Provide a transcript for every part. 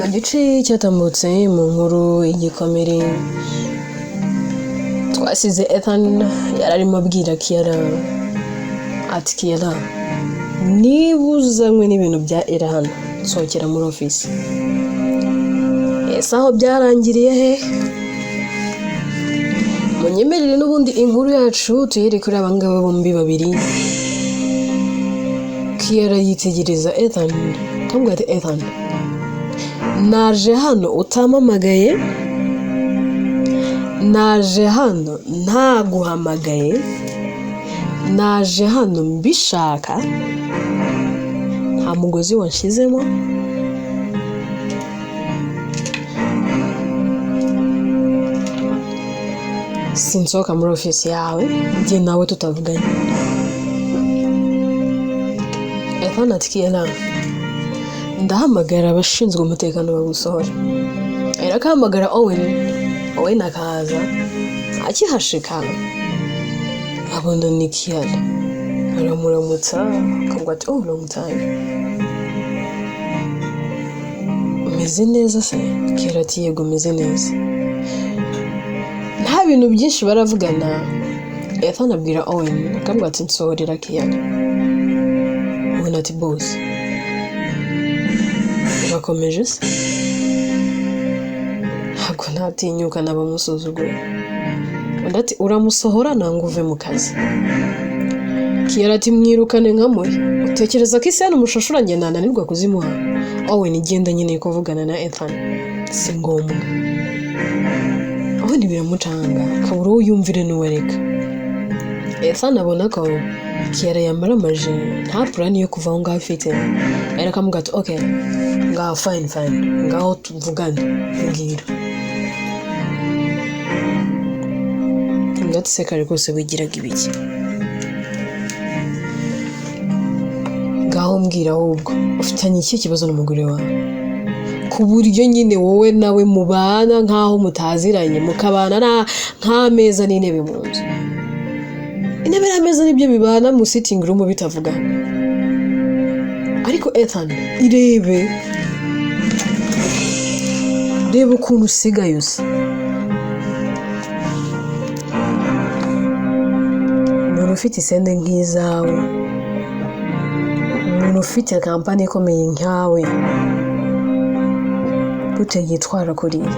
Mu gice cyatambutse mu nkuru y'igikomere twasize Ethan yari arimo abwira Kiara ati: "Kiara, niba uzanywe n'ibintu bya Era hano, nsohokera muri ofisi." Ese aho byarangiriye he? Munyemerere n'ubundi inkuru yacu tuyihere kuri aba ngaba bombi babiri. Kiara yitegereza Ethan akamubwira ati: "Ethan, naje hano utampamagaye, naje hano ntaguhamagaye, naje hano mbishaka, nta mugozi wanshyizemo. Sinsohoka muri ofisi yawe njye nawe tutavuganye." Ethan ati: "Kiara, ndahamagara abashinzwe umutekano bagusohora." Akahamagara Owen, Owen akaza. Akihashika abona ni Kiara, aramuramutsa akavuga ati: "Oh, long time, umeze neza se?" Kiara ati: "Yego, umeze neza." Nta bintu byinshi baravugana, Ethan abwira Owen akamubwira ati: "Nsohorera Kiara." Owen ati: "Boss, urakomeje se? Ntabwo ntatinyuka nabamusuzuguye." Undi ati: "Uramusohora nangwa uve mu kazi." Kiara ati: "Mwirukane nkamuhe? Utekereza ko iseni umushashura njye nananirwa kuzimuha? Owen, igenda, nkeneye kuvugana na Ethan, si ngombwa." Owen biramucanga, akabura uwo yumvire n'uwereka. Ethan abona ko Kiara yamaramaje, nta plan yo kuva aho ngaho afite, ariko akamubwira ati: "Ok, ngaho fine, fine, ngaho tuvugane, mbwira." Undi ati: "Se kare rwose wigiraga ibiki? Ngaho mbwira ahubwo, ufitanye ikihe kibazo n'umugore wawe ku buryo nyine wowe nawe mubana nk'aho mutaziranye, mukabana nk'ameza n'intebe mu nzu? Intebe n'ameza nibyo bibana mu sitting room bitavugana, ariko Ethan, irebe, reba ukuntu usigaye usa. Umuntu ufite isende nk'izawe, umuntu ufite kampani ikomeye nkawe, gute yitwara kuriya?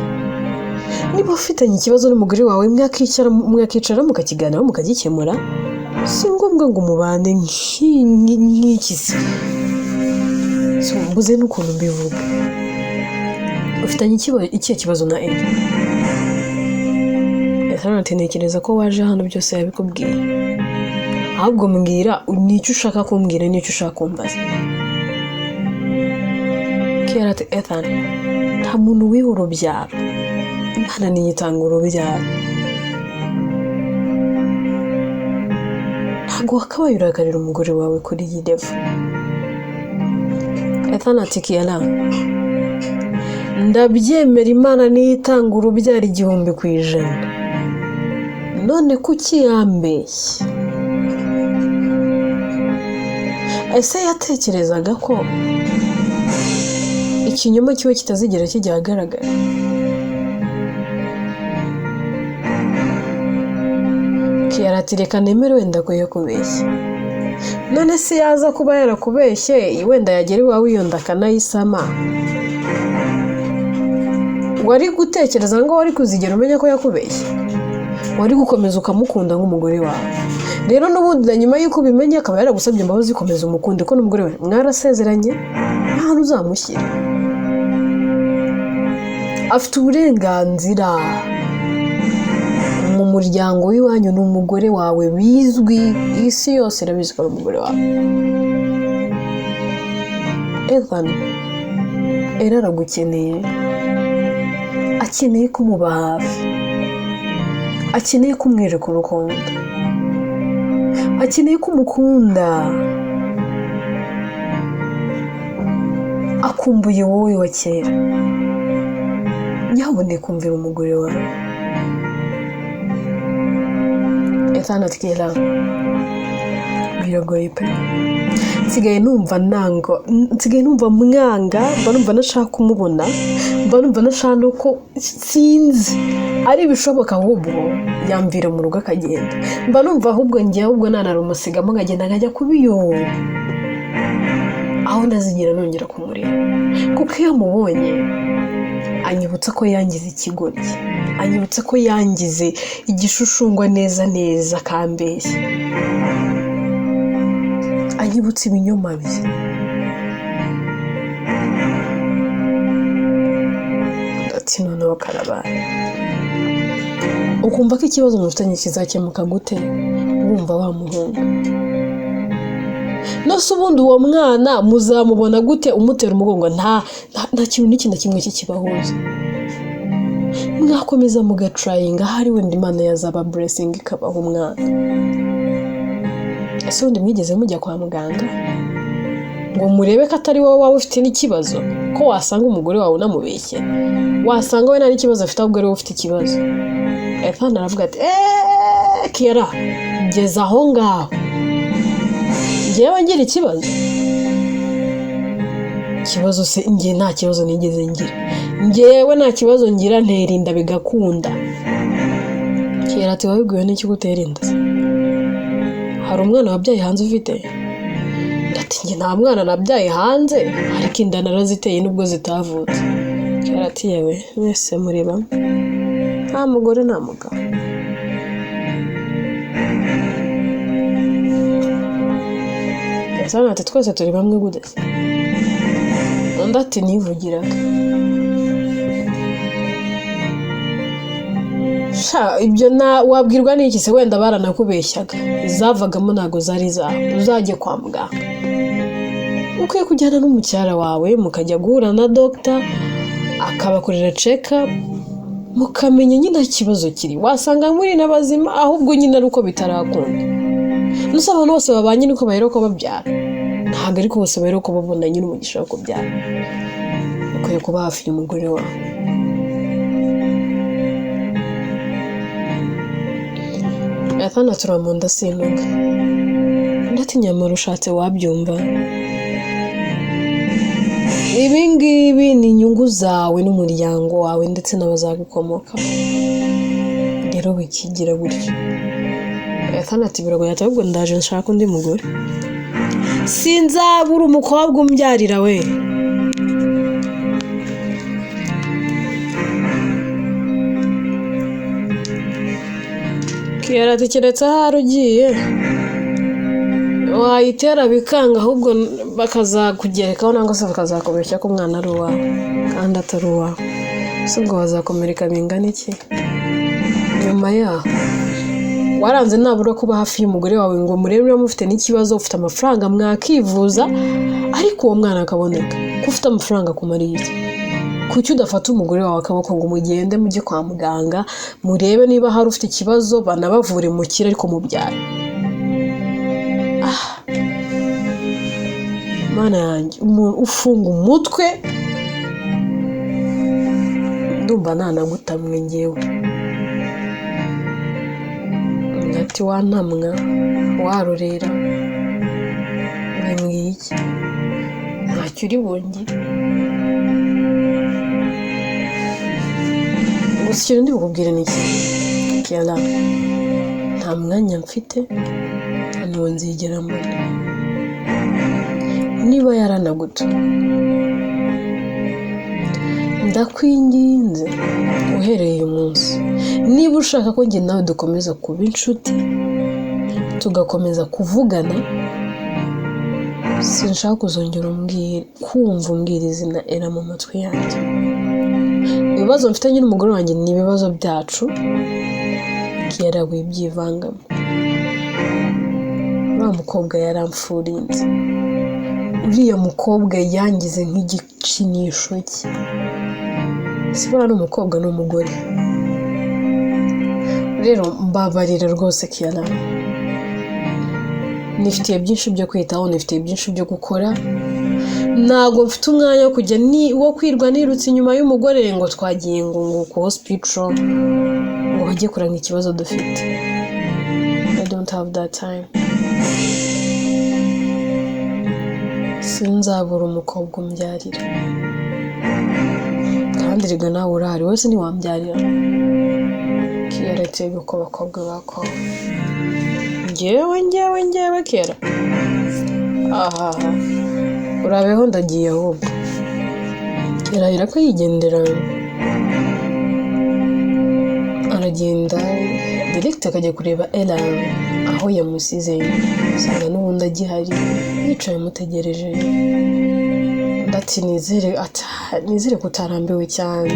Niba ufitanye ikibazo n'umugore wawe, mwakicara mukakiganiraho, mukagikemura. Si ngombwa ngo mubane nk'iki se. So, mbuze n'ukuntu mbivuga. Ufitanye ikihe kibazo na Ella?" Ethan ati: "Ntekereza ko waje hano byose yabikubwiye. Ahubwo mbwira n'icyo ushaka kumbwira, n'icyo ushaka kumbaza." Kiara ati: "Ethan, nta muntu wiha urubyaro, Imana niyo itanga urubyaro. Ntabwo wakabaye urakarira umugore wawe kuri iyi level." Ethan ati: "Kiara, ndabyemera, Imana niyo itanga urubyaro 1000%. None kuki yambeshye? Ese yatekerezaga ko ikinyoma kiwe kitazigera kijya ahagaragara?" Kiara ati: "Reka nemere wenda ko yakubeshye. None se yaza kuba yarakubeshye, wenda yagera iwawe iyo nda akanayisama, wari gutekereza ngo wari kuzigera umenya ko yakubeshye? Wari gukomeza ukamukunda nk'umugore wawe. Rero n'ubundi na nyuma y'uko ubimenye akaba yaragusabye imbabazi, komeza umukunde ko n'umugore wawe, mwarasezeranye, nta hantu uzamushyira. Afite uburenganzira mu muryango w'iwanyu, ni umugore wawe bizwi, isi yose irabizi ko ari umugore wawe. Ethan, Ella aragukeneye, akeneye ko umuba hafi, akeneye ko umwereka urukundo, akeneye ko umukunda, akumbuye wowe wa kera. Nyabuneka umvira umugore wawe." Ethan ati: "Kiara, Biragoye pe. Nsigaye numva nanga, nsigaye numva mwanga, mba numva ntashaka kumubona, mba numva ntashaka no ko, sinzi ari ibishoboka, ahubwo yamvira mu rugo akagenda. Mba numva ahubwo njye ahubwo nanarumusigamo nkagenda nkajya kubiyoba aho ntazigera nongera kumureba, kuko iyo mubonye anyibutsa ko yangize ikigoryi, anyibutsa ko yangize igishushungwa neza neza akambeshya, anyibutsa ibinyoma bye. Ati noneho karabaye. Ukumva ko ikibazo mufitanye kizakemuka gute wumva wamuhunga? Nose ubundi uwo mwana muzamubona gute umutera umugongo? Nta kintu n'iki na kimwe kikibahuza. Mwakomeza mugatrayinga, ahari wenda Imana yazaba blessing ikabaha umwana. Ese ubundi mwigeze mujya kwa muganga ngo murebe ko atari wowe waba ufite n'ikibazo, ko wasanga umugore wawe unamubeshye, wasanga we nta n'ikibazo afite ahubwo ari wowe ufite ikibazo? Ethan aravuga ati eeeeh Kiara, geza aho ngaho, njyewe ngira ikibazo? Ikibazo se njye nta kibazo nigeze ngira, njyewe nta kibazo ngira, ntera inda bigakunda. Kiara ati wabibwiwe n'iki ko utera inda se? Hari umwana wabyaye hanze ufite? Ati njye nta mwana nabyaye hanze, ariko inda naraziteye nubwo zitavutse. Kiara ati yewe mwese muri bamwe, nta mugore nta mugabo. Ethan ati twese turi bamwe gute se? Undi ati nivugiraga. Sha ibyo na wabwirwa n'iki se, wenda baranakubeshyaga, izavagamo ntago zari izawe, uzajye kwa muganga. Ukwiye kujyana n'umucyara wawe mukajya guhura na dogita akabakorera check up, mukamenya nyine ikibazo kiri. Wasanga muri n'abazima ahubwo nyine ari uko bitarakunda. Nuse abantu bose babanye niko baheruka babyara? Ntabwo ariko bose baheruka babona nyine umugisha wo kubyara. Ukwiye kuba hafi y'umugore wawe. Ethan atura mu nda sinuka. Undi ati nyamara ushatse wabyumva. Ibi ngibi ni inyungu zawe n'umuryango wawe ndetse n'abazagukomokaho. Rero wikigira gutyo. Ethan ati biragoye, ati ahubwo ndaje nshaka undi mugore. Sinzabura umukobwa umbyarira we. Kiara ati keretse ahari ugiye wayitera bikanga, ahubwo bakazakugerekaho nangwa se bakazakubeshya ko umwana ari uwawe kandi atari uwawe. Ese ubwo wazakomereka bingana iki? Nyuma yaho waranze nabura kuba hafi y'umugore wawe ngo murebe niba mufite n'ikibazo, ufite amafaranga mwakivuza, ariko uwo mwana akaboneka. Ko ufite amafaranga akumariye iki? Kuki udafata umugore wawe akaboko ngo mugende mujye kwa muganga murebe niba hari ufite ikibazo, banabavure mukire ariko mubyare? Mana yanjye, umuntu ufunga umutwe ndumva nanagutamwe njyewe. Ati wantamwa warorera bimbwiye iki? Ntacyo uri bungire. Gusa ikintu ndi bukubwire ni iki, Kiara, nta mwanya mfite, nta n'uwo nzigera mbona. Niba yaranaguta, ndakwinginze uhereye uyu munsi, niba ushaka ko njye nawe dukomeza kuba inshuti, tugakomeza kuvugana, sinshaka kuzongera kumva umbwira izina Era mu matwi yanjye. Ibibazo mfitanye n'umugore wanjye ni ibibazo byacu, Kiara wibyivangamo. Uriya mukobwa yaramfurinze, uriya mukobwa yangize nk'igikinisho cye. Si buriya ni umukobwa ni umugore. Rero mbabarira rwose Kiara, nifitiye byinshi byo kwitaho, nifitiye byinshi byo gukora, ntabwo mfite umwanya wo kujya wo kwirwa nirutse inyuma y'umugore ngo twagiye ngo ku hospital ngo bajye kuranga ikibazo dufite. I don't have that time. Sinzabura umukobwa umbyarira, kandi erega nawe urahari wese ntiwambyarira. Kiyara ati yego ko abakobwa bakowe. Njyewe njyewe njyewe kera ahaha, urabeho ndagiye ahubwo. Yarahira ko yigendera, aragenda direct akajya kureba Ella aho yamusize, usanga n'ubundi agihari yicaye amutegereje. Ati nizere ko utarambiwe cyane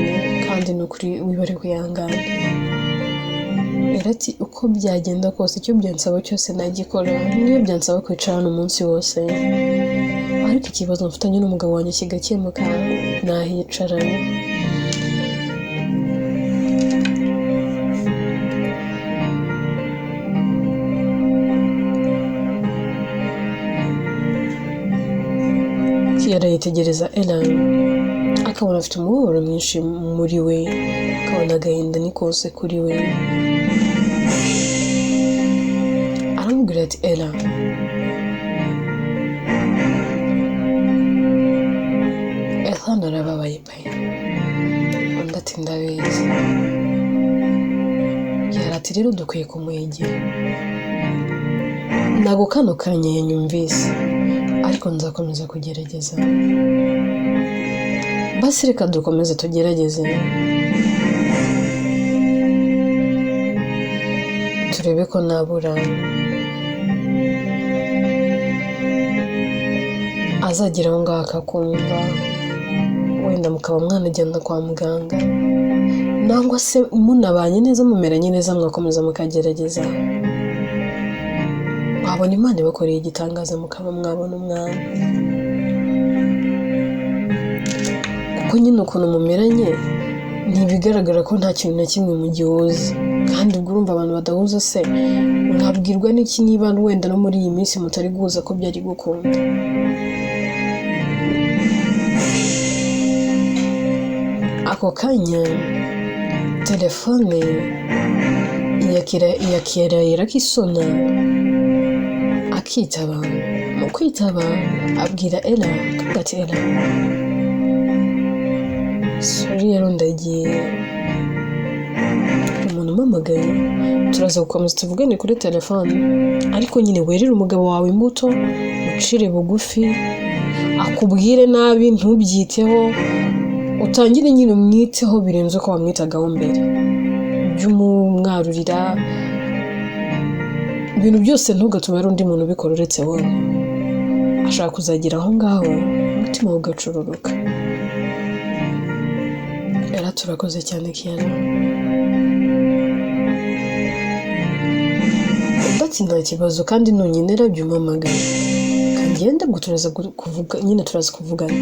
kandi ni ukuri wibare kwihangana. Ella ati uko byagenda kose icyo byansaba cyose nagikora, niyo byansaba kwicara hano umunsi wose, ariko ikibazo mfitanye n'umugabo wanjye kigakemuka nahicara. Kiyara yitegereza Ella akabona afite umubabaro mwinshi muri we, akabona agahinda ni kose kuri we. Aramubwira ati Ella, Ethan arababaye pe. Undi ati ndabizi. Yari ati rero dukwiye kumwegera. Ntabwo kano kanya yanyumvise, ariko nzakomeza kugerageza. Basi reka dukomeze tugerageze, turebe ko nabura azagera aho ngaho akakumva, wenda mukaba mwanagenda kwa muganga, nangwa se munabanye neza mumeranye neza mwakomeza mukagerageza, wabona Imana ibakoreye igitangaza mukaba mwabona umwana. Kuko nyine ukuntu mumeranye ntibigaragara ko nta kintu na kimwe mugihuza, kandi ubwo urumva abantu badahuza se mwabwirwa n'iki niba wenda no muri iyi minsi mutari guhuza ko byari gukunda. Ako kanya telefone yakira irakisona, akitaba. Mu kwitaba abwira Ella, akavuga ati Ella sorry rero ndagiye, umuntu umpamagaye, turaza gukomeza tuvugane kuri telefone, ariko nyine werere umugabo wawe imbuto, ucire bugufi, akubwire nabi ntubyiteho, utangire nyine umwiteho birenze uko wamwitagaho mbere, ujye umwarurira ibintu byose, ntugatume hari undi muntu ubikora uretse wowe. Ashaka kuzagera aho ngaho umutima we ugacururuka. Ella turakoze cyane Kiyara. Undi ati nta kibazo kandi nunkenera jya umpamagara, kagende ubwo turaza kuvuga nyine turaza kuvugana.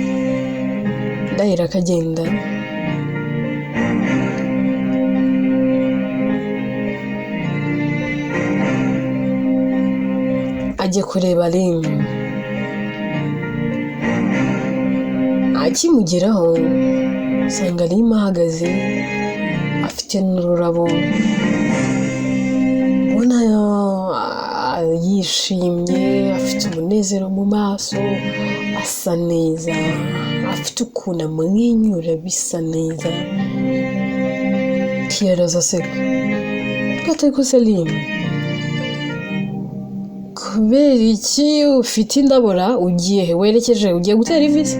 Ndahera akagenda. Ajya kureba Rim. Akimugeraho usanga Rim ahagaze afite n'ururabo, ubona yishimye, afite umunezero mu maso, asa neza, afite ukuntu amwenyura bisa neza. Kiyara aseka ariko se Rim, kubera iki ufite indabora ugiye he werekeje, ugiye gutera ivi se?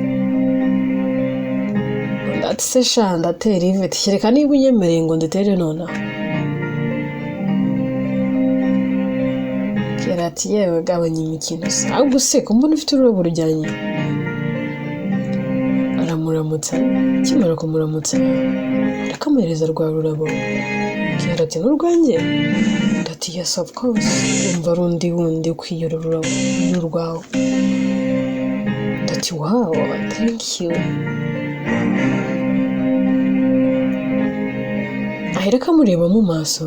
Ati se sha ndatera ivi, ati kereka niba unyemereye ngo nditere nonaha. Kiyara ati yewe gabanya imikino se, ahubwo se ko mbona ufite ururabo rujyanye. Aramuramutsa, akimara kumuramutsa arakamuhereza rwa rurabo. Kiyara ati n'urwanjye? Ati yes of course, umva ari undi wundi ukwiye uru rurabo ni urwawe. Ati wow thank you. Ahera akamureba mu maso.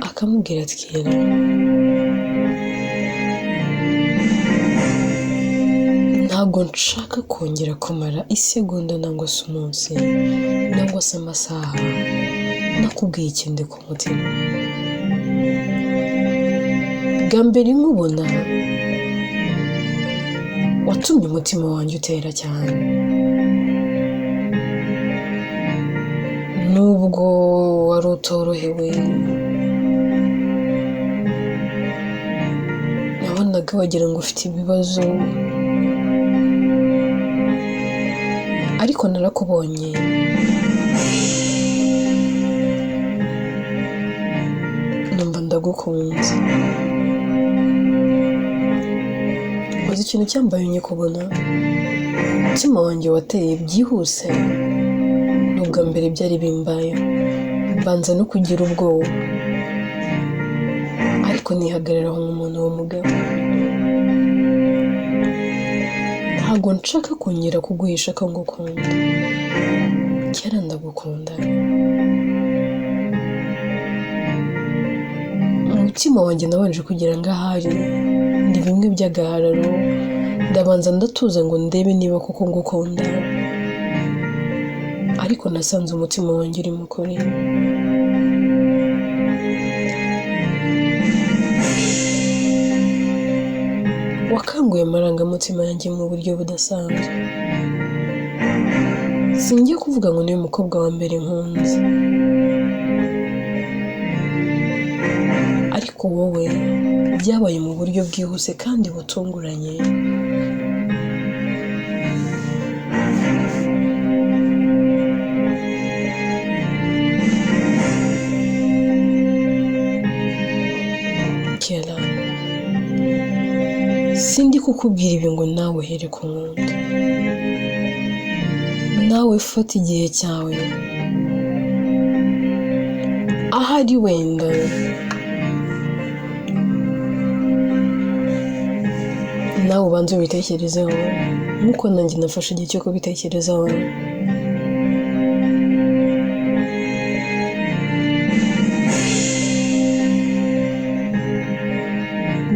Akamubwira ati Kiyara, ntabwo nshaka kongera kumara isegonda nangwa se umunsi nangwa se amasaha nakubwiye ikindi ku mutima. Bwa mbere nkubona watumye umutima wanjye utera cyane, nubwo wari utorohewe, nabonaga wagira ngo ufite ibibazo, ariko narakubonye numva ndagukunze. Uzi ikintu cyambaye nkikubona? Umutima wanjye wateye byihuse, n'ubwa mbere byari bimbayeho, mbanza no kugira ubwoba, ariko nihagararaho nk'umuntu w'umugabo. Ntabwo nshaka kongera kuguhisha ko ngukunda, kera ndagukunda. Umutima wanjye nabanje kugira ngo ahari ni bimwe by'agahararo, ndabanza ndatuza ngo ndebe niba koko ngukunda, ariko nasanze umutima wanjye uri mu kuri. Wakanguye amarangamutima yanjye mu buryo budasanzwe. Singiye kuvuga ngo niwe mukobwa wa mbere nkunze, ariko wowe byabaye mu buryo bwihuse kandi butunguranye. Kera sindi kukubwira ibi ngo nawe uhere ku nkunda, nawe fata igihe cyawe, ahari wenda nawe ubanze ubitekerezeho nk'uko nanjye nafashe igihe cyo kubitekerezaho.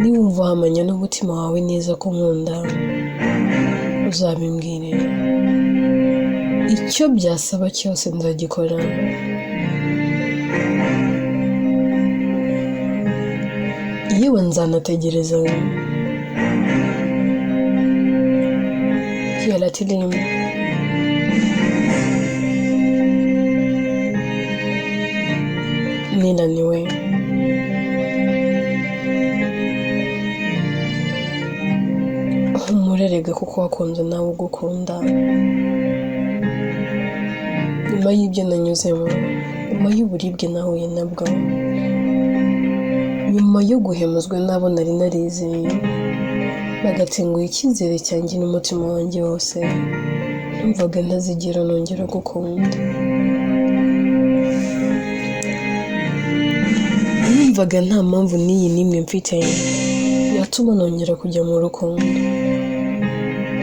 Niwumva uhamanya n'umutima wawe neza ko nkunda, uzabimbwire. Icyo byasaba cyose nzagikora. Yewe nzanategereza. Kiara ati rimwe ninaniwe, humurerega kuko wakunze nawe ugukunda. Nyuma y'ibyo nanyuzemo, nyuma y'uburibwe nahuye nabwo, nyuma yo guhemuzwa n'abo nari narizeye, bagatenguha icyizere cyanjye n'umutima wanjye wose, numvaga ntazigera nongera gukunda. Numvaga nta mpamvu n'iyi n'imwe mfite yatuma nongera kujya mu rukundo,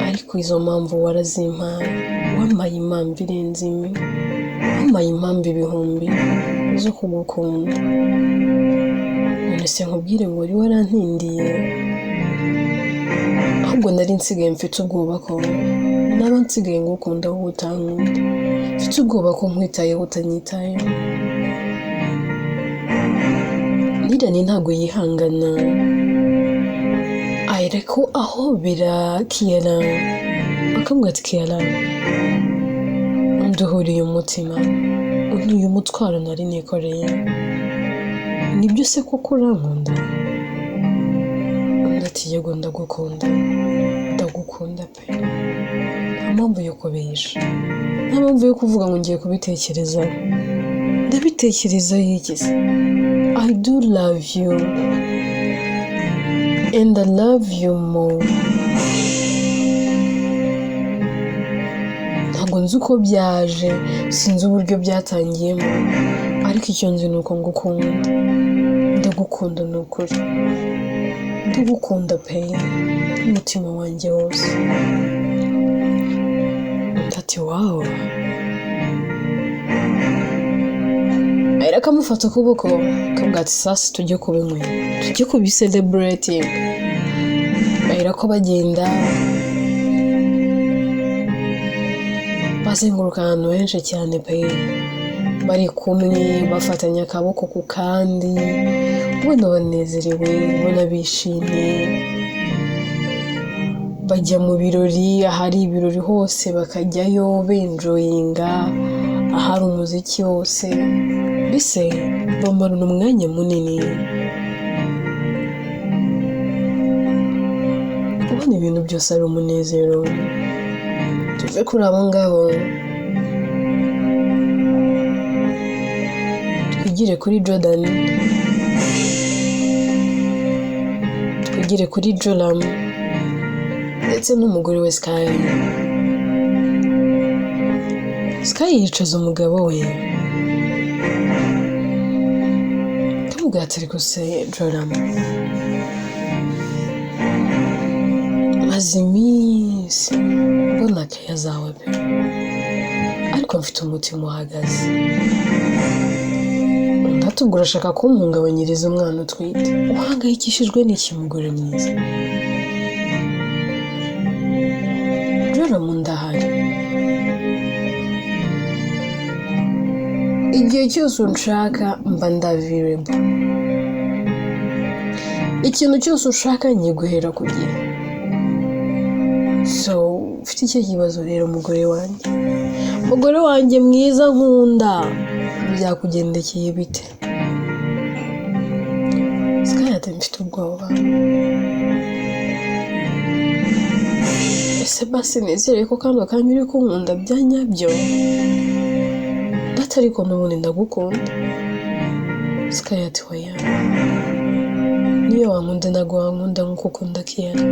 ariko izo mpamvu warazimpaye. Wampaye impamvu irenze imwe, wampaye impamvu ibihumbi zo kugukunda. None se nkubwire ngo wari warantindiye? Ahubwo nari nsigaye mfite ubwoba ko naba nsigaye ngukunda wowe utankunda, mfite ubwoba ko nkwitayeho utanyitayeho. Nirani ntabwo yihangana, ariko ahobera Kiara akamubwira ati Kiara, unduhuriye umutima, untuye umutwaro nari nikoreye, nibyo se koko urankunda? Undi ati yego ndagukunda, ndagukunda pe, nta mpamvu yo kubihisha, nta mpamvu yo kuvuga ngo ngiye kubitekerezaho, ndabitekereza yigize. I do love you and I love you more. Ntabwo nzi uko byaje, sinzi uburyo byatangiyemo, ariko icyo nzi ni uko ngukunda, ndagukunda ni ukuri, ndagukunda pe n'umutima wanjye wose. Undi ati wawu. Ahera akamufata ukuboko akamubwira ati sasa tujye kubinywera, tujye kubiseleburetinga. Ahera ko bagenda bazenguruka ahantu henshi cyane pe, bari kumwe bafatanya akaboko ku kandi, Ubona banezerewe, ubona bishimye, bajya mu birori, ahari ibirori hose bakajyayo benjoyinga, ahari umuziki hose, mbese bamarana umwanya munini. Ubona ibintu byose ari umunezero. Tuve kuri abo ngabo twigire kuri Jordan, twigire kuri Joram ndetse n'umugore we Sky. Sky yicaza umugabo we akamubwira ati ariko se Joram, maze iminsi mbona keya zawe pe, ariko mfite umutima uhagaze. Undi ati ubwo urashaka kumpungabanyiriza umwana utwite, uhangayikishijwe n'iki mugore mwiza? Joram ndahari, igihe cyose unshaka mba ndavirebo, ikintu cyose ushaka nkiguhera ku gihe. So ufite icyo kibazo rero mugore wanjye, mugore wanjye mwiza nkunda, byakugendekeye bite? Sky ati mfite ubwoba. Ese basi nizere ko kano kanya uri kunkunda bya nyabyo? Data ariko n'ubundi ndagukunda. Sky ati oya, niyo wankunda ntabwo wankunda nk'uko ukunda Kiara.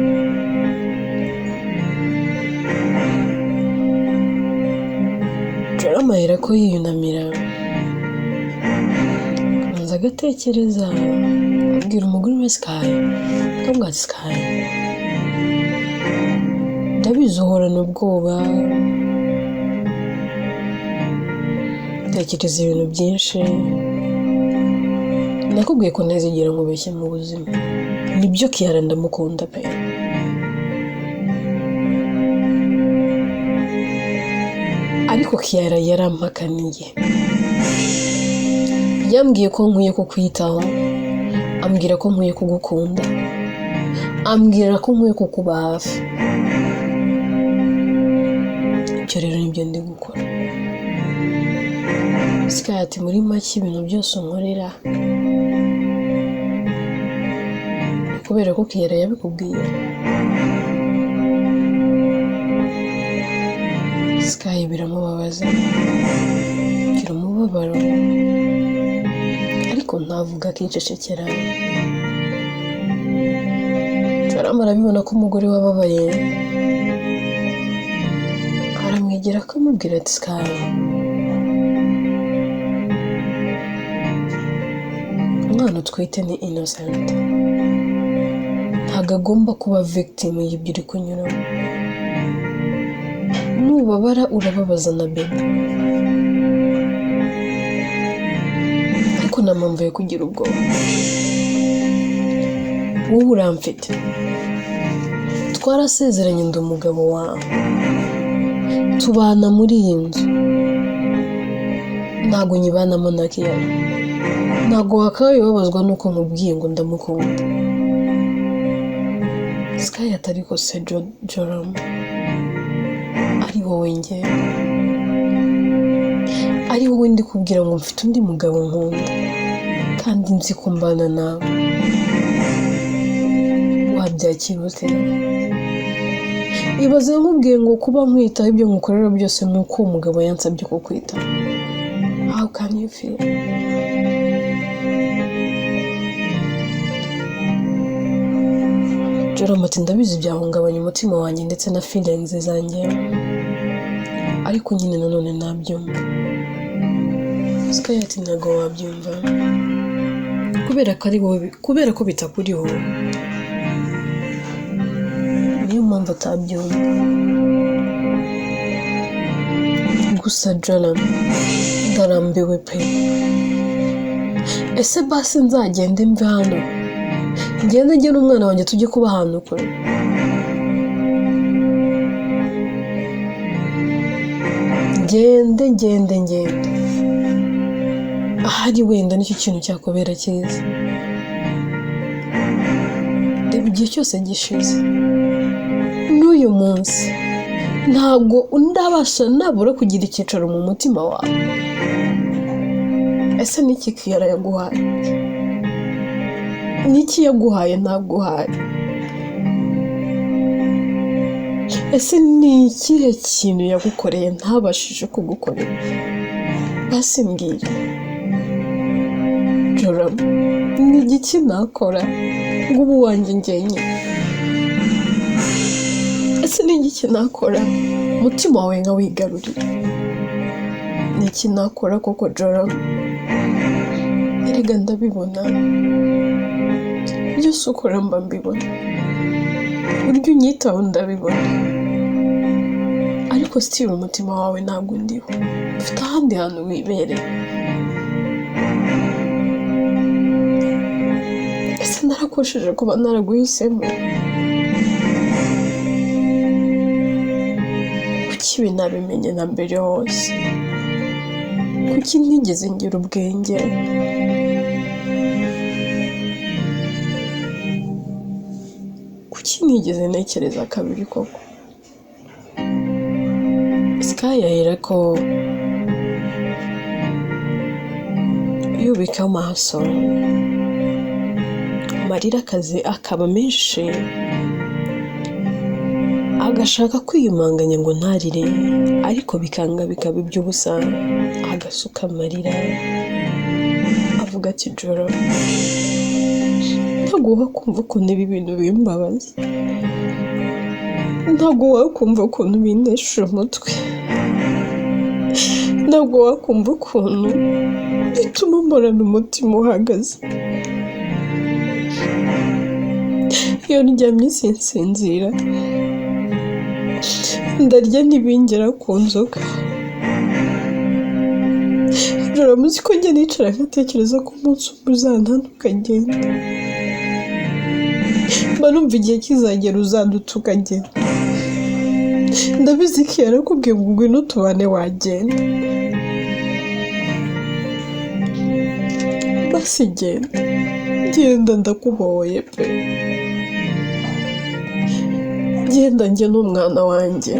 Joram ahera ko yiyunamira, abanza agatekereza, abwira umugore we Sky, akamubwira ati Sky, ndabizi uhorana ubwoba, utekereza ibintu byinshi, nakubwiye ko ntazigera nkubeshya mu buzima, nibyo Kiara ndamukunda pe. Ariko Kiara yarampakaniye, yambwiye ko nkwiye kukwitaho, ambwira ko nkwiye kugukunda, ambwira ko nkwiye kukuba hafi. Ibyo rero nibyo ndi gukora. Sky ati muri make ibintu byose unkorera ni kubera ko Kiara yabikubwiye. Sky biramubabaza, agira umubabaro, ariko ntavuga akicecekera. Joram arabibona ko umugore we ababaye, aramwegera akamubwira ati Sky, umwana utwite ni innocent, ntabwo agomba kuba victim y'ibyo uri kunyuramo. Nubabara urababaza na bebe, ariko nta mpamvu yo kugira ubwoba, wowe uramfite, twarasezeranye ndi umugabo wawe, tubana muri iyi nzu, ntabwo nyibanamo na Kiara, ntabwo wakabaye ubabazwa nuko nkubwiye ngo ndamukunda. Sky ati ariko se Joram, ari wowe njyewe, ari wowe ndi kubwira ngo mfite undi mugabo nkunda kandi nzi ko mbana nawe, wabyakira ute? Ibaze nkubwiye ngo kuba nkwitaho ibyo nkukorera byose ni uko uwo mugabo yansabye kukwitaho. How can you feel? Joram ati ndabizi byahungabanya umutima wanjye ndetse na feelings zanjye, ariko nyine nanone nabyumva. Sky ati ntabwo wabyumva kubera ko ari wowe, kubera ko bitakuriho, niyo mpamvu atabyumva. Gusa Joram ndarambiwe pe, ese basi nzagende mve hano, ngende njye n'umwana wanjye tujye kuba ahantu kure. Ngende ngende ngende, ahari wenda nicyo kintu cyakubera cyiza. Mu gihe cyose gishize n'uyu munsi, ntabwo ndabasha nabura kugira icyicaro mu mutima wawe. Ese niki Kiyara yaguhaye? Niki yaguhaye ntaguhaye? Ese ni ikihe kintu yagukoreye ntabashije kugukorera? Basi mbwira Joram, ni igiki nakora ngo ube uwanjye njyenyine? Ese ni igiki nakora umutima wawe nkawigarurira? Ni iki nakora koko Joram? Erega ndabibona byose ukora, mba mbibona, uburyo unyitaho ndabibona, ariko still umutima wawe ntabwo undiho, ufite ahandi hantu wibereye. Ese narakosheje kuba naraguhisemo? Kuki ibi nabimenye na mbere hose? Kuki ntigeze ngira ubwenge? Kuki ntigeze ntekereza kabiri koko? Sky ahera ko yubika amaso, amarira akazi akaba menshi, agashaka kwiyumanganya ngo ntarire, ariko bikanga bikaba iby'ubusa, agasuka amarira avuga ati: "Joro, ntabwo wakumva ukuntu ibi bintu bimbabaza, ntabwo wakumva ukuntu bintesha umutwe, ntabwo wakumva ukuntu bituma mporana umutima uhagaze. Iyo ndyamye sinsinzira, ndarya ntibingera ku nzoga. Joro, muzi ko njya nicara nkatekereza ko umunsi umwe uzantana ukagenda. Mba numva igihe kizagera uzaduta ukagenda. Ndabizi ko yarakubwiye ngo ngwino tubane, wagenda. Basi genda, genda, ndakuhoye pe, genda. Njye n'umwana wanjye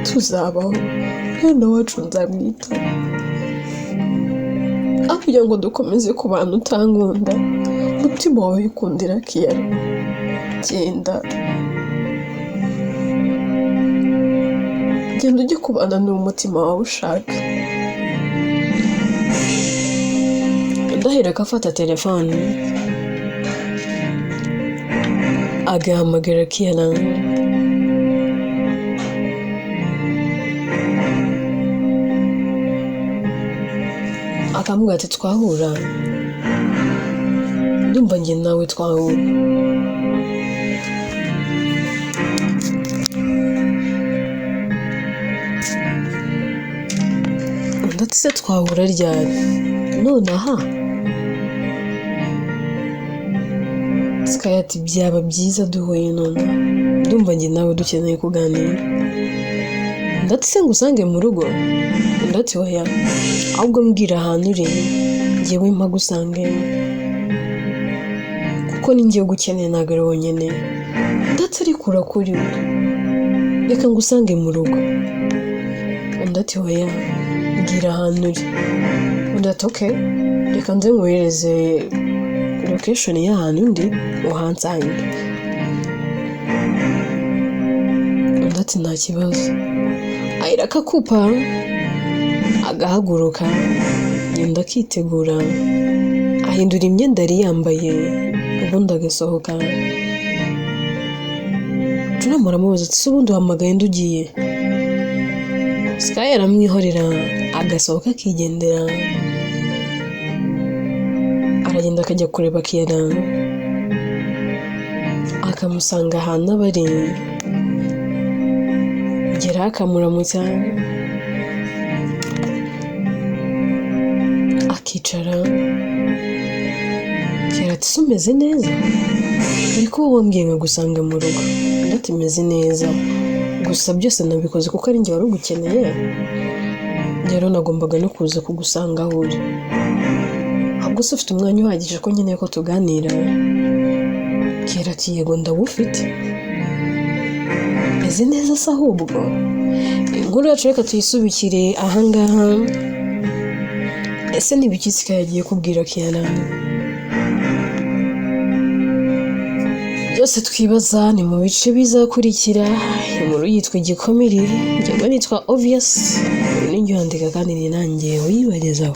tuzabaho, umwana wacu nzamwitaho. Aho kugira ngo dukomeze kubana utankunda, umutima wawe wikundira Kiyara, genda, genda ujye kubana n'uwo mutima wawe ushaka." Ndahera afata telefone agahamagara Kiyara. Akamubwira ati: "Twahura? Ndumva njye nawe twahura." Undi ati: "Se twahura ryari? Nonaha?" Sky ati: "Byaba byiza duhuye nonaha, ndumva njye nawe dukeneye kuganira." Undi ati: "Se ngusange mu rugo?" Undi ati: "Oya, ahubwo mbwira ahantu uri, njyewe mpagusange, kuko ni njyewe ugukeneye, ntabwo ari wonyine." Undi ati: "Ariko urakuriwe, reka ngusange mu rugo." Undi ati: "Oya, mbwira ahantu uri." Undi ati: "Okay, reka nze nkohereze location y'ahantu ndi uhansange." Undi ati: "Nta kibazo." Ahera akakupa, agahaguruka, genda akitegura, ahindura imyenda yari yambaye, ubundi agasohoka. Joram aramubaza ati: "Se ubundi uhamagaye nde, ugiye?" Sky aramwihorera, agasohoka akigendera. Aragenda akajya kureba Kiyara, akamusanga ahantu aba ari, geraho akamuramutsa, akicara. Kiyara ati: "Se umeze neza? Ariko wowe wambwiye nkagusanga mu rugo." Undi ati: "Meze neza, gusa byose nabikoze kuko ari njye wari ugukeneye, rero nagombaga no kuza kugusanga aho uri. Ahubwo se ufite umwanya uhagije ko nkeneye ko tuganira?" Kera ati: "Yego, ndawufite." Meze neza se ahubwo? Inkuru yacu reka tuyisubikire ahangaha. Ese ni ibiki Sky yagiye kubwira Kiana? Byose twibaza ni mu bice bizakurikira. Inkuru yitwa Igikomere. Njyewe nitwa Obvious, ninjye wandika kandi ni nanjye uyibagezaho.